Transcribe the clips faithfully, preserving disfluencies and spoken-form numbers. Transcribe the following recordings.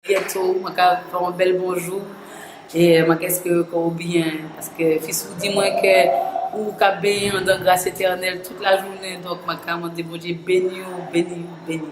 Bientôt, mwen ka fè'w on bèl bonjou. É mwen ka espéré ke ou byen. Paske fis ou di mwen ke ou ka bengné adan gras étènèl tout lajounen. Donk, mwen ka mandé Bondyé béni'w, béni'w, béni'w.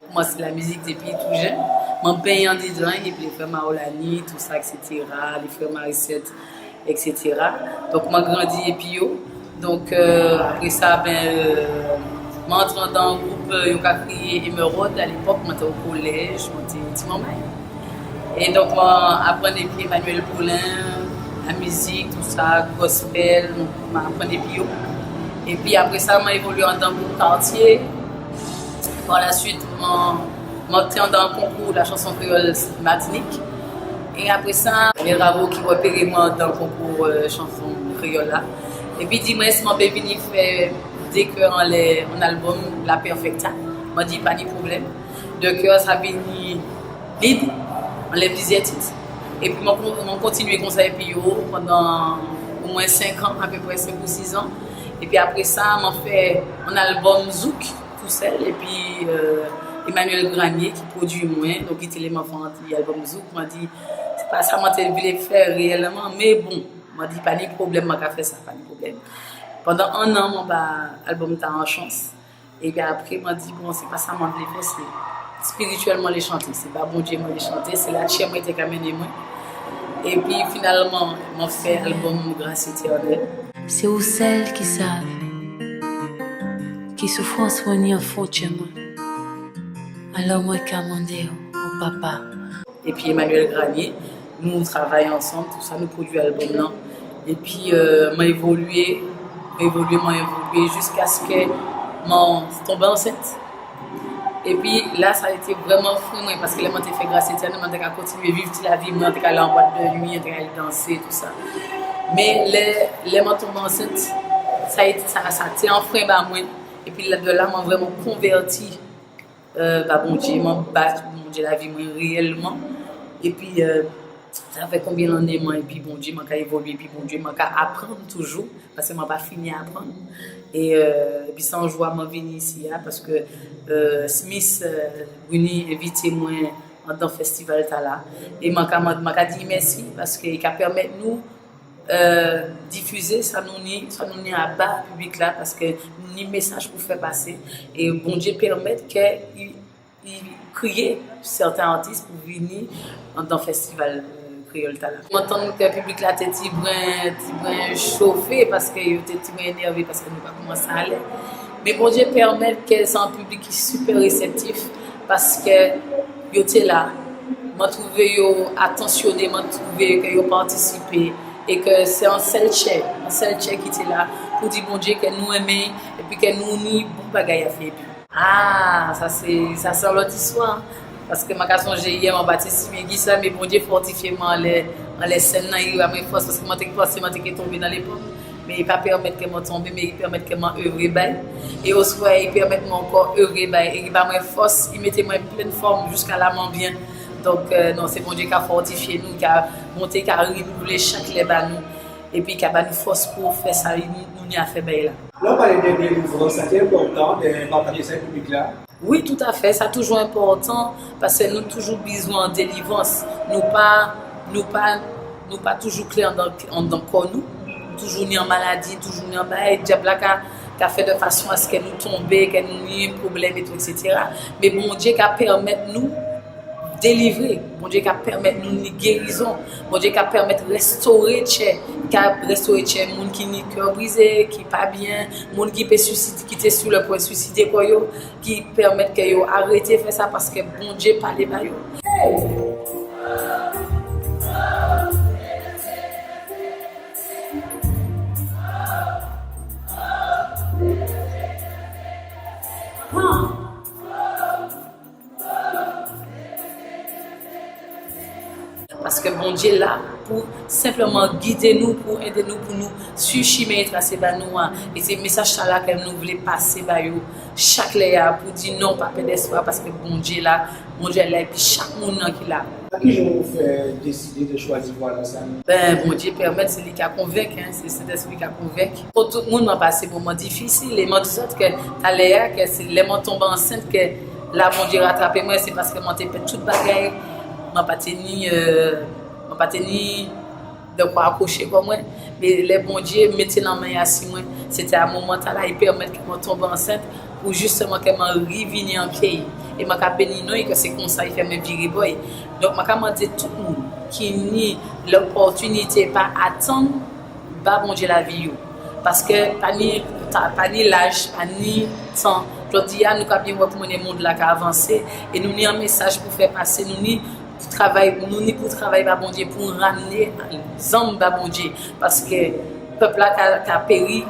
Koumansé lamizik dépi tou jenn. Mwen bengné andidan'y, épi lé frè Maolani, tousa, et cetera, lé frè Marisette, et cetera. Donk, mwen grandi épi yo. Donk, euh, apré sa, ben, euh, mwen antré adan an gwoup, euh, yo ka kriyé Émeraude. A lépòk, mwen té o kolèj, mwen té ti manmay. É donk, mwen aprann épi Emmanuel Paulin, lamizik, tousa, gospel, mwen aprann épi yo. Épi apré sa, mwen évolyé adan gwoup Kartyé. Par la suite, mwen, mwen antré adan konkou la chanson créole Martinique. É apré sa, Daniel Ravo ki répéré mwen adan konkou, euh, chanson kréyol la. Épi di mwen, si mwen pé vini fè dé kè anlè on album La Perfecta. Mwen di pa ni pwoblem. Dé kè sa vini vid, anlè plizyè tit. Épi mwen kon-, mwen kontinyé konsa épi yo pandan omwen senk an, apéprè senk ou sis an. Épi apré sa, mwen fè on album zouk tousel, épi, euh, Emmanuel Granier ki pwodui mwen, donk ki té lé mwen fè on ti album zouk, mwen di, sé pa sa mwen té vlé fè réyelman, mé bon, mwen di, pa ni pwoblem, mwen ka fè sa, pa ni pwoblem. Pandan on an, mwen ba album-tala on chans. Épi apré, mwen di, bon, sé pa sa mwen vlé fè, sé espirityelman lé chanté, sé ba Bondyé mwen lé chanté, sé latjè mwen té ka mennen mwen. Épi finalman, mwen fè album Gras Étènel. Sé ou sel ki sav ki soufrans mwen ni an fon tjè mwen. Alò mwen ka mandé'w, o Papa. Épi Emmanuel Granier, nou travay ansanm, tousa, nou pwodui album-lan. Épi, euh, mwen évolyé, mwen évolyé, mwen évolyé, jiskaske mwen tonbé ansent. Épi la, sa a été vrèman fren mwen, paske lè mwen té fè Gras Étènel, mwen té ka kontinyé viv ti lavi mwen, mwen té ka alé an bwat de nwi, mwen té ka alé dansé, tousa. Mé lè, lè mwen tonbé ansent, sa a été, sa, sa té an fren ba mwen. Épi la, de la, mwen vrèman konvèti, euh, ba Bondyé, mwen ba Bondyé lavi mwen réyelman. Épi, euh, sa fè konbyen lanné mwen épi Bondyé, mwen ka évolyé épi Bondyé, mwen ka aprann toujou, paske mwen pa fini aprann. É, euh, épi sé an jwa mwen vini isi-a, paske, euh, Miss, euh, Bruni envité mwen adan festival-tala. É mwen ka, mwen, mwen ka di'y mèsi, paske i ka pèmet nou, euh, difizé sa nou ni, sa nou ni a ba piblik-la, paske nou ni mésaj pou fè pasé. É Bondyé pèmet ke i, i kriyé sèten artis pou vini adan festival, euh, kréyol-tala. Mwen tann ke piblik-la té tibren, tibren chofé, paske yo té tibren énèvé, paske nou pa koumansé alé. Mé Bondyé pèmet ke sé an piblik ki sipè réseptif, paske yo té la. Mwen twouvé yo atansyoné, mwen twouvé ke yo patisipé, é ke sé an sel tjè, an sel tjè ki té la pou di Bondyé ke nou enmen'y, épi ke nou ni bon bagay a fè épi'y. Ah, sa sé, sa sé an lot istwa. Paske mwen ka sonjé yè, mwen pa té si byen ki sa, mé Bondyé fòtifyé mwen anlè, anlè sèn-lan, i ba mwen fòs, paske mwen té ka pansé mwen té ké tonbé adan lépòm. Mé i pa pèmet ke mwen tonbé, mé i pèmet ke mwen évré ba'y. É oswè, i pèmet mwen ankò évré ba'y. É i ba mwen fòs, i mété mwen plen fòm jiska la mwen byen. Donk, euh, non, sé Bondyé ka fòtifyé nou, ka monté, ka rinouvlé chak lè ba nou. Épi ka ba nou fòs pou fè sa nou, nou ni a fè ba'y la. Lè ou palé dè délivrans, sa té enpòtan dè patajé sa avèk piblik-la. Wi, toutafè, sa toujou enpòtan, paske nou toujou bizwen délivrans. Nou pa, nou pa, nou pa toujou klè andan, andan kò nou. Nou toujou ni an maladi, toujou ni an bagay. Dyab-la ka, ka fè dè fason aske nou tonbé, ke nou ni pwoblèm é tou, et cetera. Mé Bondyé ka pèmèt nou délivré. Bondyé ka pèmèt nou ni gérizon. Bondyé ka pèmèt rèstoré tjè, ka rèstoré tjè moun ki ni kè brizé, ki pa byen, moun ki pé suisid-, ki té sou lè pwen suisidé kò yo, ki pèmèt kè yo arété fè sa paskè Bondyé palé ba yo. Paske Bondié la pou senpleman gidé nou, pou édé nou, pou nou suiv chimen i trasé ba nou an. É sé mésaj-tala ke nou vlé pasé ba yo chak lè-a, pou di non, pa ped espwa, paske Bondié la, Bondié la, épi chak moun-lan ki la. Ki jan ou fè désidé de chwazi vwa-lasa? Ben, Bondié pèmet, sé li ki ka konvenk, en, sé Sentespri ki ka konvenk. Kon tout moun, man pasé moman difisil, é man di zot ke talè-a, ke sé lè man tonbé ansent ke la Bondié ratrapé mwen, sé paske man té ped tout bagay, man pa té ni, euh, man pa té ni de kwa akwoché kò mwen. Mé lè Bondié mété lanmen asi mwen, sé té a moman-tala i pèmet ke man tonbé ansent, pou jisteman ke man rivini an pié'y. É man ka béni non'y ke sé konsa i fè mwen viré bò'y. Donk man ka mandé tout moun ki ni lopòtinité, pa atann, ba Bondié lavi yo. Paske pa ni ta-, pa ni laj, pa ni tan. Jòdi-a nou ka bien wè kouman mond-la ka avansé, é nou ni an mésaj pou fè pasé, nou ni pou travay, nou ni pou travay ba Bondié, pou ranné zanm ba Bondié. Paske pep-la ka, ka péri,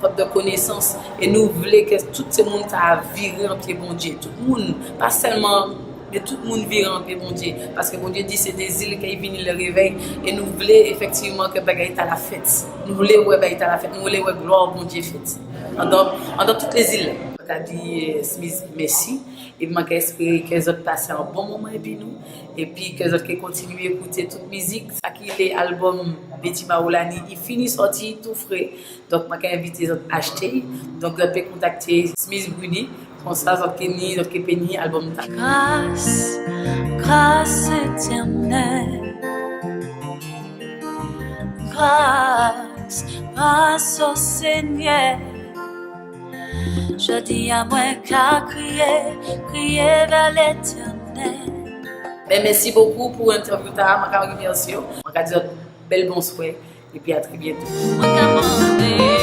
fot de konésans. É nou vlé ke tout sé moun-tala viré an pié Bondié. Tout moun, pa selman, mé tout moun viré an pié Bondié. Paske Bondié di sé dé zil ke i vini le révey. É nou vlé éfektivman ke bagay-tala fet. Nou vlé wè bagay-tala fet. Nou vlé wè glwa Bondié fet. Andan, andan tout lé zil. Man ka di, euh, Smith mèsi. É man ka espéré ke zot pasé an bon moman épi nou. Épi ke zot ké kontinié kouté tout mizik. Sa ki lé album Betty Maolani, i fini sòti, tou fré. Donk man ka envité zot achté'y. Donk zot pé kontakté Smith Bruny. Konsa zot ké ni, zot ké pé ni album-tala. Gras, gras étènel. Gras, gras o Senyè. Jòdi-a mwen ka kriyé, kriyé vè Létènel. Ben, mèsi bokou pou entèvyou-tala, man ka rimèsié'w. Man ka di zot bel bonswè, épi a trè bientò. Mwen ka mandé.